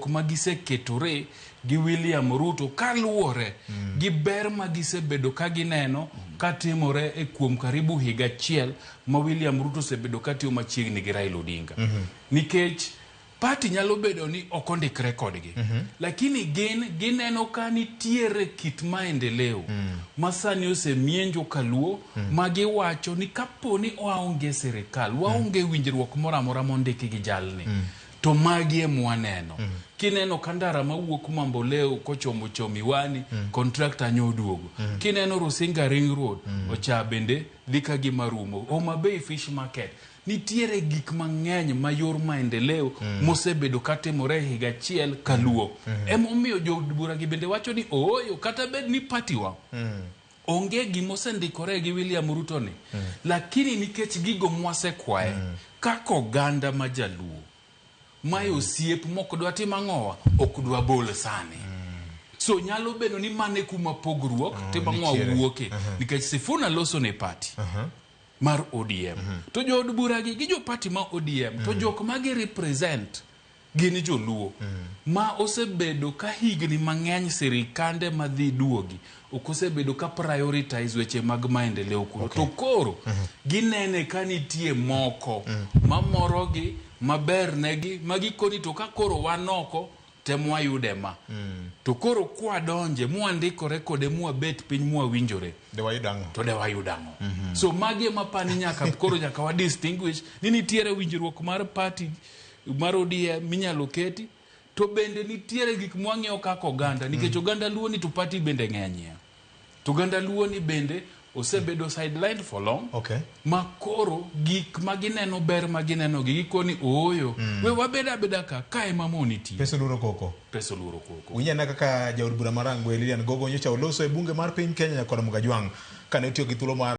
Ma giseketore gi William Ruto kaluwore gi ber ma gisebedo ka gineno katimore e kuom karibu higa achiel ma William Ruto osebedo katiyo machiegni gi Raila Odinga. Nikech party nyalo bedo ni ok ondikre kodgi. Lakini gin gineno ka nitiere kit maendeleo ma sani osemienjo kaluo ma giwacho ni kapo ni waonge sirikal, waonge winjruok moro amora mondiki gi jalni. To magi e mwaneno. Kineno ka ndara mawuok Mamboleo kochomo Chomiwani, contractor nyo oduogo. Kineno Rusinga Ring Road, ocha bende dhi ka gima rumo. Homa Bay Fish Market, nitiere gik mang'eny ma yor maendeleo mosebedo katimore e higa achiel kaluo. Emomiyo jood bura gi bende wacho ni ooyo kata bed ni party wa onge gima osendikore gi William Ruto ni. Lakini nikech gigo mwasekwaye kaka oganda ma jaluo, mae osiep mok dwa tim ang'owa, ok dwa bol sani. So nyalo bedo ni mano e kuma pogruok timo ang'owa nitiere. wuoke. Nikech Sifuna loso ne party mar ODM. To jood bura gi jo party ma ODM, to jok ma gi represent gin joluo ma osebedo ka higni mang'eny sirikande madhi duogi ok osebedo ka prioritize weche mag maendeleo kuno. To koro ginene ka nitie moko mamorogi maber negi ma gikoni to ka koro wan oko tem wayude ma. To koro kwadonje mwandikore kode mwabet piny mwawinjore De wayud ang'o? to de wayud ang'o. So magi ema pani nyaka koro nyaka wa distinguish ni nitiere winjruok mar party mar ODM minyalo keti to bende nitiere gik mwang'iyo kaka oganda nikech oganda luo ni to party bende ng'enyie. To oganda luo ni bende osebedo sidelined for long. Ma koro gik ma gineno ber ma gineno gi gikoni ooyo. We wabed abeda ka ka ema mo nitie. Pesa oluoro koko. Pesa oluoro koko. Winj ane kaka jaod bura ma Rangwe Lilian Gogo nyocha oloso e bunge mar piny Kenya kod Mgajwang' kane otiyo gi thuolo mar